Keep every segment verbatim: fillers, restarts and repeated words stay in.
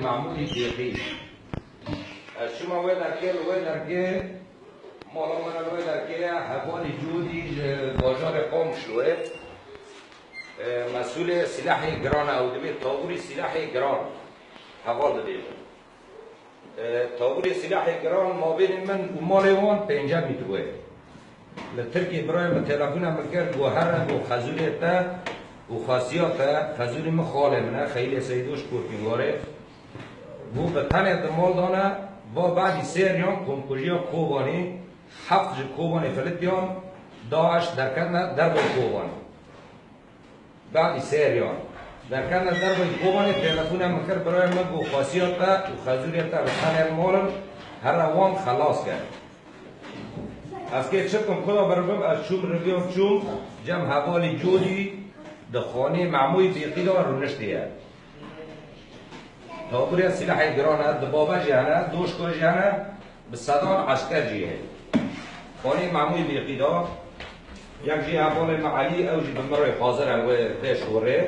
Mahmûdî Dêqî. Ez çûma wê derkê, li wê derkê, mala min li wê derkê ye, hevalî Cûdî ji bajarê Qamişlo ye. E, mesûlê silahê giran e, ew dibê tavûrî silahê giran heval dibêjin. E, tavûrê silahê giran mabênê min û malê wan pêncî metre ye. Li Tirkiyê birayê min telefona min kir, got here, got xezûrê te û xasiya te, xezûrê min xalê min e, Xeyîlê Seydo ji Kûrpîngorê. Got bi tenê di mal de ne, va badî sê riyan komkujiya Kobanê, heft ji Kobanê filitiyan, DAIŞ derketine derveyî Kobanê. Badî sê riyan. Derketine derveyî Kobanê, telefona min kir, birayê min got xasiya te û xezûrê te bi tenê li mal in, here wan xelas ke. Ez kê çi bikim, ku da biribim, ez çûm, riviyan çûm, cem hevalî Cûdî di xanê Memûyî Bêqî de rûniştiye. Tavûrê silahê giran e, dibabe jî hene, doşka jî hene, bi sedan esker jî heye. Xanê Memûyî Bêqî de, yek jî hevalê me Elî, ew jî bi min re hazir e, wê tê şorê.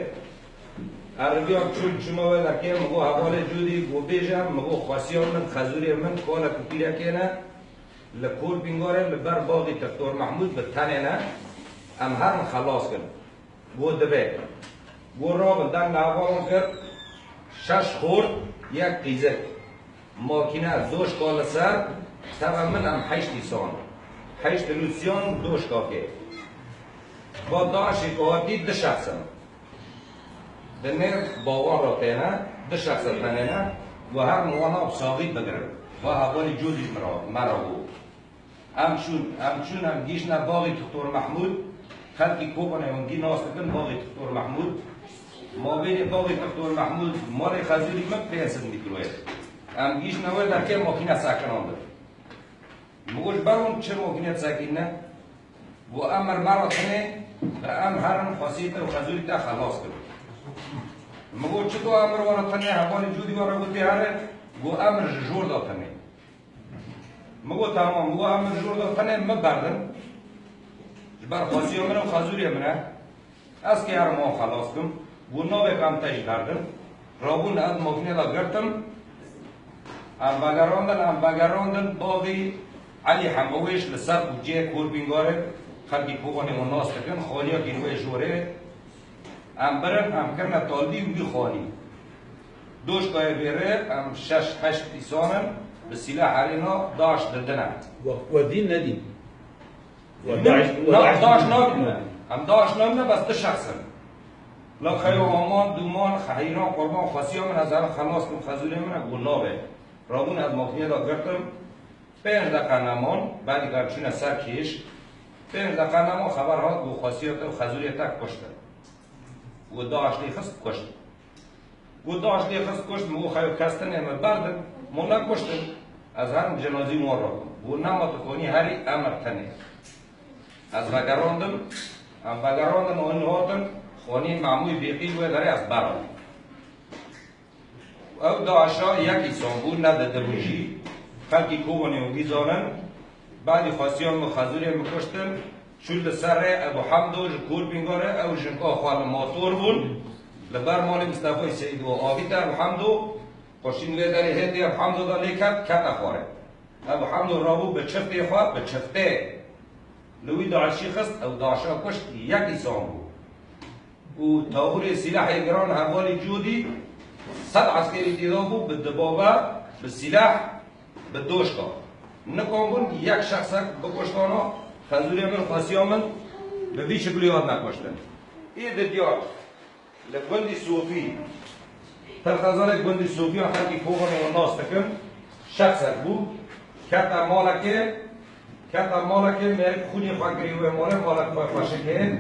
Ez riviyan çûm, çûma wê derkê, min got hevalê Cûdî, got bêje, min got xasiya min, xezûrê min, kalek û pîrekê ne, li Kûrpîngorê li ber baxî Doktor Mehmûd bi tenê ne, em herin xelas kin. Got dibe. Got rabin, deng li hevalan kir, şeş xort, yek qîzik. Makîne, doşka li ser, teva min em heşt îsan. Heşt Rûsyan, doşkakê. Va DAIŞê ku hatî du şexs in. Di nêv bawan re têne, du şexs e tenê ne, got herin wana bi saxî bigirin. Va hevalî Cûdî me ra, me ra got. Em çûn, em çûn, em gihîştine baxê Doktor Mehmûd. Xelkî Kobanê hûn gî nas dikin, baxê Doktor Mehmûd. Mabênê baxê Doktor Mehmûd, malê xezûrî min pênc sed metre ye. Em gihîştine wê derkê, makîne sekinandin. Min got ji ber hûn çi makîne disekînine? Got emir me re tine, em herin xwesiyê te û xezûrî te xelas kin. Min got çito emir we re tine, hevalê Cûdî we re gotê here? Got emir ji jor de tine. Min got, tamam. Min got, em min ji jor de tenê min berdin. Ji ber xwesiya min û xezûrê min e. Ez kê herim wan xelas kim. Got, nabê, em te jî berdin. Rabûn, ez makîne de girtim. Em vegerandin, em vegerandin. Baxî Elî Hemewêş li ser kuçeyê Korbîngarê, xelkî Kobanê wan nas dikin. Xaniyekî li wê jorê. Em birin, em kirine talbî û wî xanî. Doşkayê vêrê em şeş heşt îsan in, bi sîlah herêna DAIŞ didine. We, we dîn nedîn? We Ne, DAIŞ, we na, DAIŞ DAIŞ nedîn? Nabîne. Em DAIŞ nabîne, bes du şexs in. La xeyo aman, dûman, xehîran, qurban, xwesiya min, ez herin xelas kim, xezûrê min e, got nabe. Rabûn, ez makînê de girtim. Pênc deqa neman, belî em çûne ser kêş. Pênc deqa neman xeber hat, got xwesiya te û xezûrê te kuştin. Got DAIŞ lê xist, kuşt. Got DAIŞ lê xist, kuşt, min got xeyo kes tine, min berdin, min nekuştin. Ez herim cenazî wan rakim. Got nema, tu konî herî, emir tenê. Ez vegerandim, em vegerandin, anî hatin, xanî Memûyî Bêqî wê derê ez beram. Ew DAIŞa yek îsan bû, ne didibû jî. Xelkî Kobanê û wî zanin. Badî xwestiyan min xezûrê min kuştin. Çû li ser rê Ebû Hemdo ji Korbîngarê, ew jinka xwe li motor bûn. Li ber malê Mistefayî Seyîd û avîte Ebû Hemdo. Qurşîn vê derê hêtê Ebû Hemdo de lê ket, kete xwarê. Ebû Hemdo rabû bi çiftê xwe, bi çiftê. Li wî DAIŞî xist, ew DAIŞa kuşt, yek îsan bû. Û tavûrê sîlahê giran hevalî Cûdî, sed eskerî têda bû, bi dibabe, bi sîlah, bi doşka. Nikan bûn yek şexsek bikuştana, xezûrê min, xwesiya min, bi vî şiklî hatine kuştin. Ê di diyar, li gundî Sofî, Tirxezalê gundî Sofiyan, xelkî Kobanê wan nas dikin, şexsek bû, kete malekê, kete malekê, mêrik xûnê xwe girê wê malê, malek xwe xweşik hê.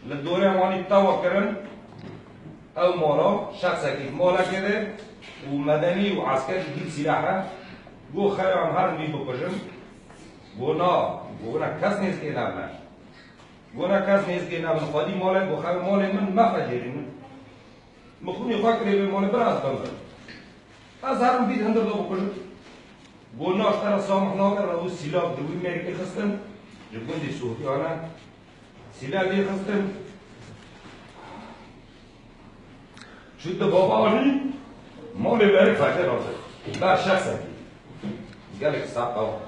Li dorê wanî tewa kirin, ew mala, şexsekî malekê de û medenî û esker jî dît sîlah e. Got, xeyo em herin wî bikujin. Got, na, got, wina kes nêzikê nebine. Got, na kes nêzikê nebin. Xwedî malek, got, xeyo malê min mefecêrînin. Min xûnê xwe kirê vê malê, bira ez bimrim. Ez herim vî hundir de bikujim. Got, na, ji te re samih nabe, re û sîlav di wî mêrikê xistin, ji gundî Sofiyan e. Sîlav lê xistin. Çû di baba anî. Malê berê fayde nabe. Ber şexsekî. Gelek saet qewa.